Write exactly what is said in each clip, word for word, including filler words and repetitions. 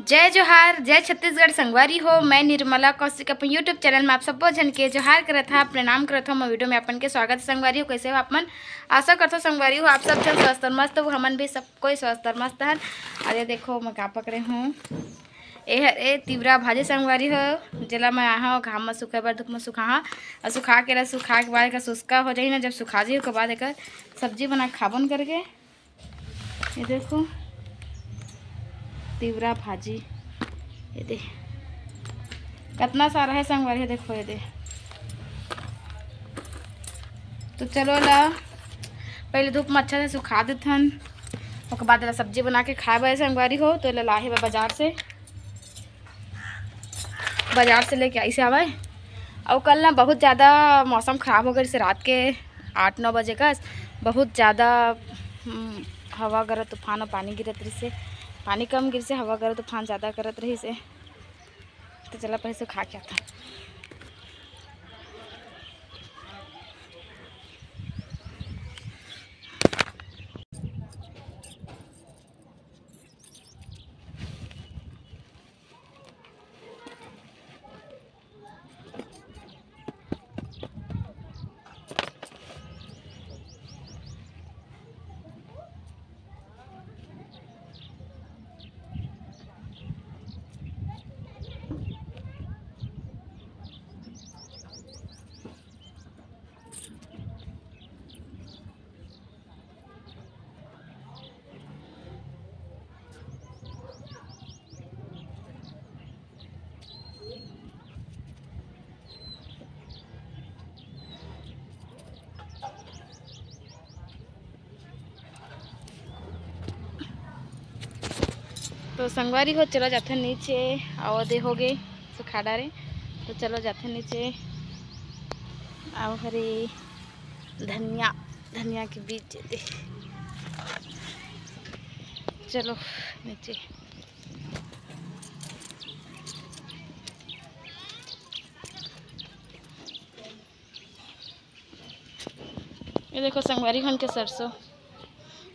जय जोहार, जय छत्तीसगढ़ संगवारी हो। मैं निर्मला कौशिक अपन YouTube चैनल में आप सब्बो झन के जोहार करत हा, प्रणाम करत हा। मैं वीडियो में अपन के स्वागत हे संगवारी हो। कैसे हो आप मन? आशा करथो संगवारी हो आप सब झन स्वस्थ और मस्त हो, हमन भी सब कोई स्वस्थ और मस्त हन। और ये देखो मैं का पकड़े हूँ, ए हर ए तिवरा भाजी संगवारी हो, जेला मैं आहा घाम में सुखाए बर धूप में सुखाहा। और सुखा के ला, सुखा के बाद एकर सुस्का हो जाही ना, जब सुखा जाही ओकर बाद एकर सब्जी बना के खाबन करके। ये देखो तिवरा भाजी, ये दे कतना सारा है संगवारी, ये देखो ये दे। तो चलो ला पहले धूप में अच्छा से सुखा देथन, ओकर बाद ला सब्जी बना के खाए बर संगवारी हो। तो ला लाहे बर बाजार से, बाजार से लेके आई से आवे। और कल ना बहुत ज़्यादा मौसम ख़राब हो गए, जैसे रात के आठ नौ बजे का बहुत ज़्यादा, हम्म, हवा गरज तूफान और पानी गिरत रहिसे, पानी कम गिरसे, हवा गरज तूफान ज़्यादा करत रहिसे। तो चला पहले से खा के आता। तो संगवारी हो, चलो जाथे नीचे, आओ दे हो गए सुखा डारे। तो चलो जाथे नीचे, आओ हरे धनिया, धनिया के बीज दे। चलो नीचे। ये देखो संगवारी हो, हमन के सरसों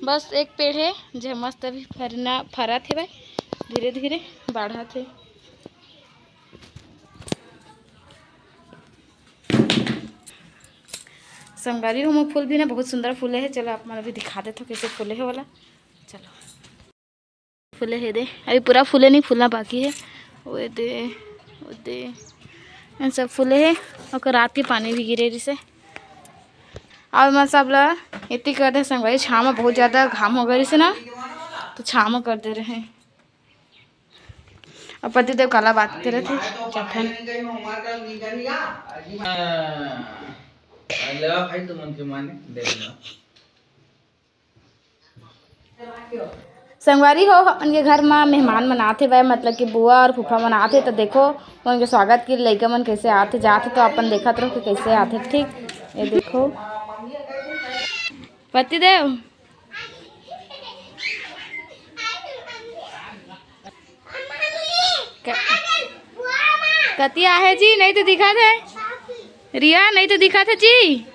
बस एक पेड़ है, जे मस्त अभी फरना, फरत हे भाई, धीरे धीरे बढ़त हे। संगवारी हो, फूल भी ना बहुत सुंदर फूले है। चलो आप मन अभी दिखा देथो कैसे फूले है वाला। चलो। फूले हे दे, अभी पूरा फूले नहीं, फूलना बाकी है। वो दे, वो दे, ये सब फूले है। ओकर रात के पानी भी गिरे रहिसे। अब मैं सब ला एती कर दे संगवारी, छाँव में बहुत ज़्यादा घाम हो गए रहिसे ना, तो छाँव में कर दे रहे। अब पतिदेव काला बात करे थे, क्या था? ले भाई, तुमन के माने देख लो। संगवारी हो, अपन के घर म मेहमान मन आथे बे, मतलब कि बुआ और फूफा मन आथे, तो देखो, उनके स्वागत के लइका मन कैसे आथे जाथे, तो अपन देखत रहो कि कैसे आथे। ठीक, ये देखो पतिदेव। क-, कति आहे जी, नहीं तो दिखा थे। रिया, नहीं तो दिखा थे जी।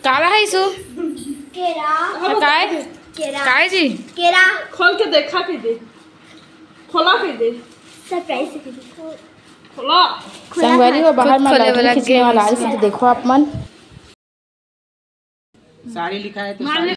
काला है इसु? केरा। और काय? केरा। काय जी? केरा। खोल के देखा के दे, खोला के दे। सरप्राइज के दे। संगवारी हो, बाहर में लॉटरी खींचने वाला आइस, तो देखो आप मन। साड़ी लिखा है तो साड़ी में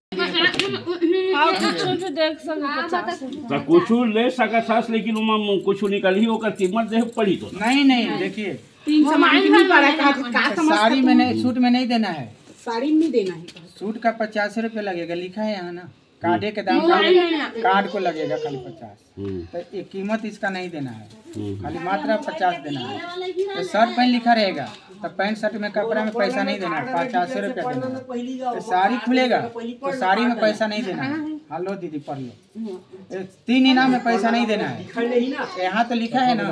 हाँ, कुछ भी देख सकते, पचास। तो कुछ ले सकत हस, लेकिन ओमा कुछ निकलही, ओकर कीमत देहे पड़ी तो। नहीं, नहीं, देखिए, तीन सौ मांग नहीं पा रहा है, कहा, कहा समझ साड़ी में नहीं, सूट में नहीं देना है। साड़ी में नहीं देना है। सूट का पचास रुपये लगेगा, लिखा है यहाँ ना, कार्डे के दाम का, कार्ड को लगेगा खाली पचास। हम्म। तो ये कीमत इसका नहीं देना है, हम्म। खाली मात्र पचास देना है। तो शर्ट पैंट लिखा रहेगा, तो पैंट शर्ट में कपड़ा में पैसा नहीं देना है, पचास रुपया देना है। तो साड़ी खुलेगा, तो साड़ी में पैसा नहीं देना है। हाँ, लो दीदी, पढ़ लो। ए, तीन इनाम में पैसा नहीं देना है। यहाँ तो लिखा है ना,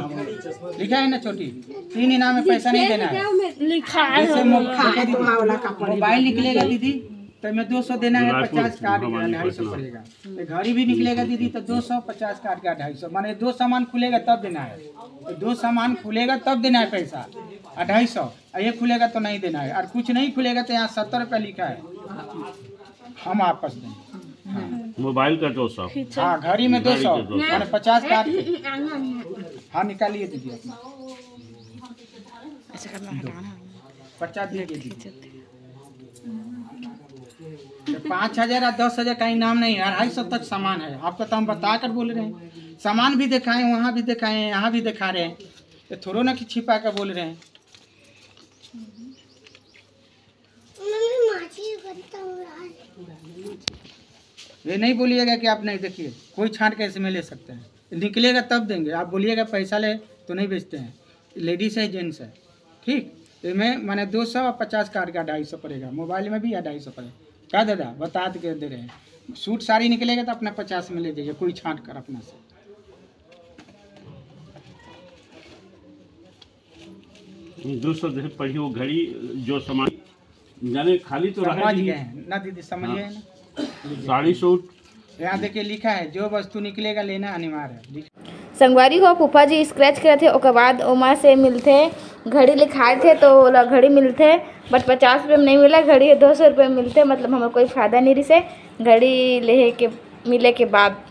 लिखा है ना छोटी, तीन इनाम में पैसा नहीं देना है। लिखा है। जैसे मो-, देखो दीदी, मोबाइल निकलेगा दीदी, तो मैं दो सौ देना है, पचास काट के ढाई सौ पड़ेगा। तो घड़ी भी निकलेगा दीदी, तो दो सौ, पचास काट के ढाई सौ, माने दो सामान खुलेगा तब देना है। तो दो सामान खुलेगा तब देना है पैसा, अढ़ाई सौ। और ये खुलेगा तो नहीं देना है, और कुछ नहीं खुलेगा तो यहाँ सत्तर रुपया लिखा है, हम वापस देंगे। हाँ। मोबाइल का दो सौ। हाँ, घड़ी में घड़ी दो सौ, के दो सौ। माने पचास काट के। हाँ, निकालिए दीदी अपना। ऐसा करना, हटाना। पचास दीजिए दीदी। तो पाँच हजार और दस हजार का इनाम नहीं है, अढ़ाई सौ तक सामान है। आपको तो हम बता कर बोल रहे हैं, सामान भी दिखाए, वहाँ भी दिखाए, यहाँ भी दिखा रहे हैं। ये थोड़ो ना कि छिपा कर बोल रहे हैं। मम्मी, माछी बनता हुआ है। ये नहीं बोलिएगा कि आप नहीं, देखिए, कोई छांट के इसमें ले सकते हैं, निकलेगा तब देंगे। आप बोलिएगा पैसा ले तो नहीं बेचते हैं, लेडीज है, जेंट्स है, ठीक। तो मैं, माने, दो सौ और पचास काट का ढाई सौ पड़ेगा, मोबाइल में भी या ढाई सौ पड़ेगा। क्या दादा, बता के दे रहे हैं, सूट साड़ी निकलेगा तो अपना पचास में ले जाइए, कोई छांट कर अपना से। दो सौ जैसे पड़ी वो घड़ी, जो सामान जाने खाली तो रहा समझ ही गए नहीं। हैं ना दीदी, समझ हाँ। गए ना? साड़ी सूट। यहाँ देखिए लिखा है, जो वस्तु निकलेगा लेना अनिवार्य है। लिख- संगवारी हो, फूफा जी स्क्रैच करत हे, ओकर बाद ओमा से मिलथे, घड़ी लिखाए थे तो ओला घड़ी मिलथे, but पचास रुपये में नहीं मिला घड़ी, दो सौ रुपये में मिलथे, मतलब हमर कोई फायदा नहीं रिसे घड़ी लेहे के, मिले के बाद।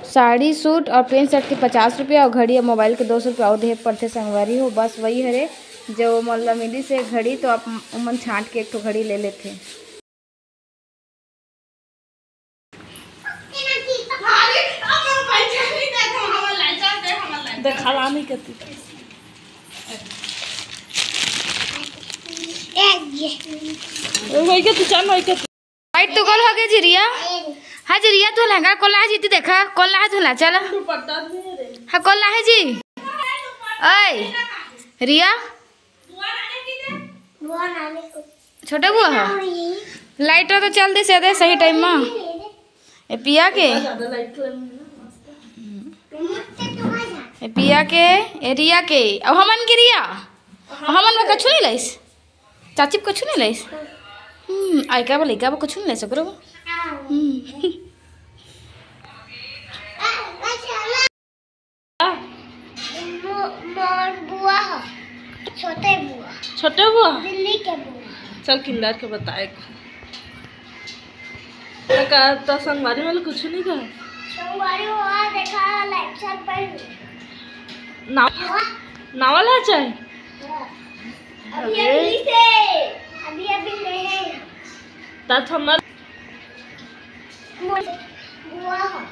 साड़ी, सूट और पैंट शर्ट के पचास रुपया और घड़ी और मोबाइल के दो सौ रुपया और देहे पड़थे संगवारी हो। बस वही हरे, जो ओमन ला मिलिस हे घड़ी, तो आप ओमन छांट के एक ठो घड़ी ले लेथे। देखाला नहीं करती। वही के तू चल, वही के तू। लाइट तो गोल हो गए जी रिया। हाँ जी रिया, तू लहंगा कौन ला है जी? तू देखा कौन ला है, तू ला चल। हाँ, कौन ला है जी? ओए रिया, छोटे बुआ है। लाइट तो चल दे से दे सही टाइम में। ए पिया के, ए पिया के, ए रिया के, अब हमन के रिया, अब हमन में कछु नहीं लाइस। चाची कछु नहीं लाइस। हम्म, आइका बा लइका बा कछु नहीं लाइस ओकरो। हम्म। मो-, मोर बुआ ह, छोटे बुआ। छोटे बुआ? दिल्ली के बुआ। चल किंदर के बताए को। त का, त संगवारी वाले कुछ नहीं कहा? संगवारी वाला देखा lecture पर। ना, हाँ? नावल आ चाहे? हाँ। अभी, अरे। अभी से, अभी, अभी ले हैं। तात हमर मोर बुआ ह।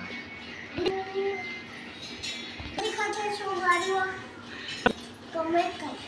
दिखा दे संगवारी वाला। Comment कर।